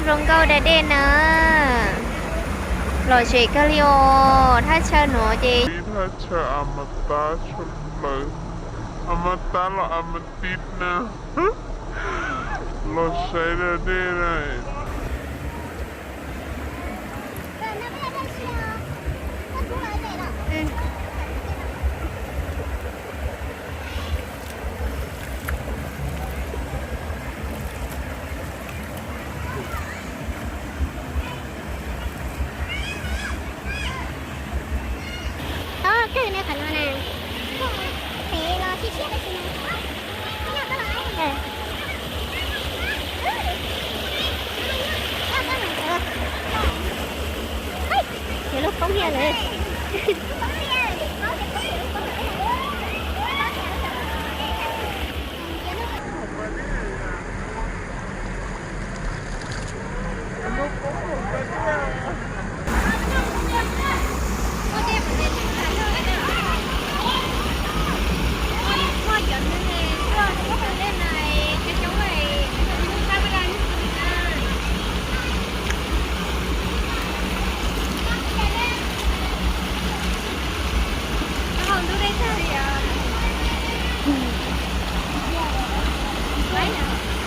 Zoo nkauj da dej na. Lom zem kawg li os, thaj chaw no ces thaj chaw a ma tab tshaj plaws, a ma tab los a ma tib na. Los saib da dej na. Kawg ne qhov no na. Pem los siab siab tab sis mas. Yuav luag poob hiaj lawm.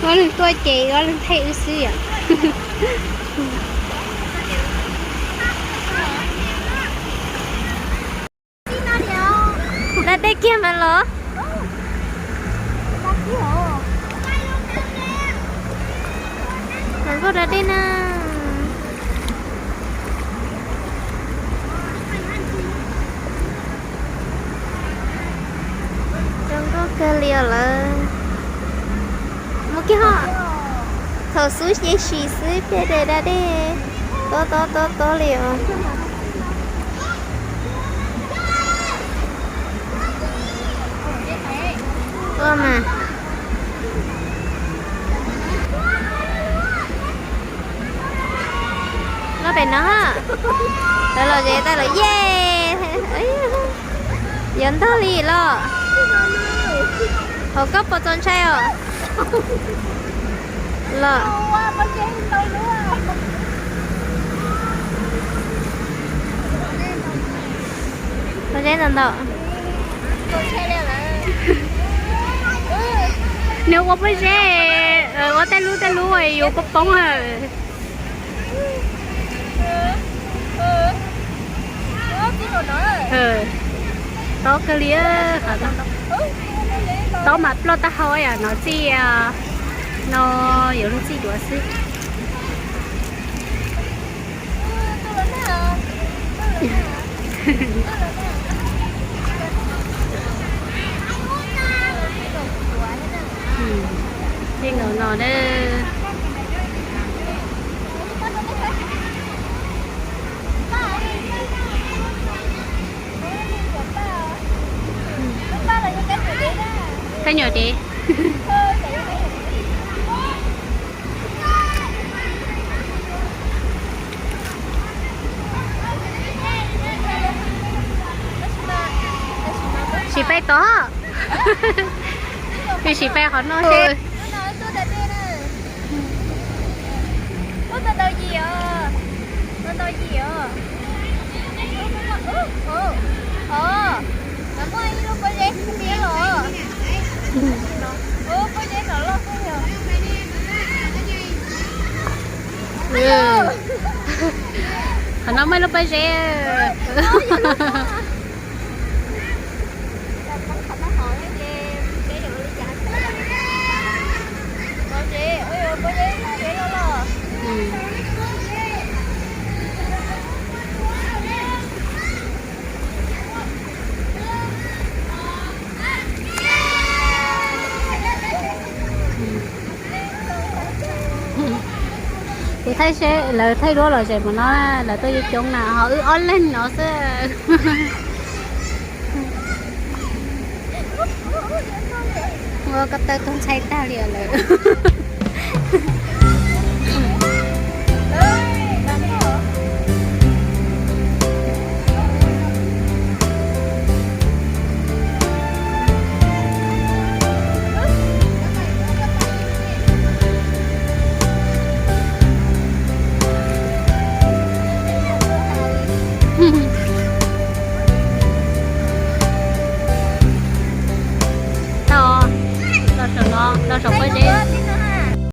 Ob leeg tuaj ces ob leeg thaij wb xwb yom. Da dej kiag mas los. Zoo nkauj da dej na. Zoo nkauj kawg li os lawm. Mus kiag ho. Thaum xub nce si xwb peb da dej tob tob tob tob li os. Ua mas. Loj pem no. Lawv los zem tau lawm ye. Yuav ntog li los. Hauv koj puas txaus ntshai os? Los. Pob zeb ntau ntau. Nws ua pob zeb, ua tej lub tej lub yuav poob poob. Tob kawg li, tob mas ploj tag hau yam no txij no yuav luag txij duav xwb. Tej nkaus no na. Kab nyuam dev. Sim pais tod. Peb sim pais qhov no seb. Qhov no muaj lub pob zeb. Kuv thaij seb lawv thaij duab los zem mus no, lawv tuaj yuav coob na ho wb ob leeg no xwb. Ua ko taw tuag ntshai tag li lawm. Saum pob zeb.